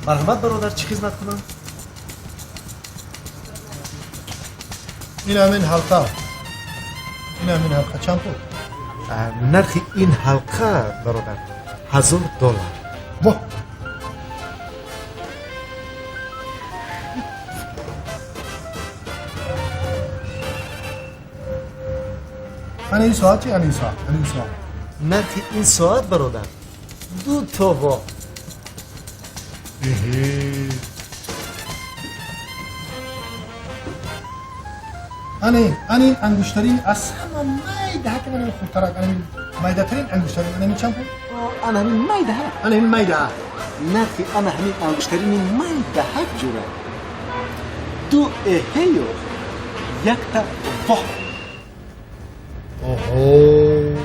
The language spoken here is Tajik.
Марҳамат, бародар, чӣ хизмат кунам? Ин ҳамин ҳалқа. Ин ҳамин ҳалқа чанд пул? Нархи ин ҳалқа, бародар, $1000. Воҳ! Ана ин соат чи? Ана ин соат, ана ин соат. Нархи ин соат, бародар, ду то во. Эҳе. Ана ин, ана ин ангуштарин аз ҳама майдаҳак, ана ин хурдтарак, ана ин майдатарин ангуштарин, ана ин чанд пул? Ана ҳамин майдаҳак. Ана ин майдаҳак. Нархи ана ҳамин ангуштарини майдаҳак, ҷура, ду эҳею якта воҳ. Оҳо.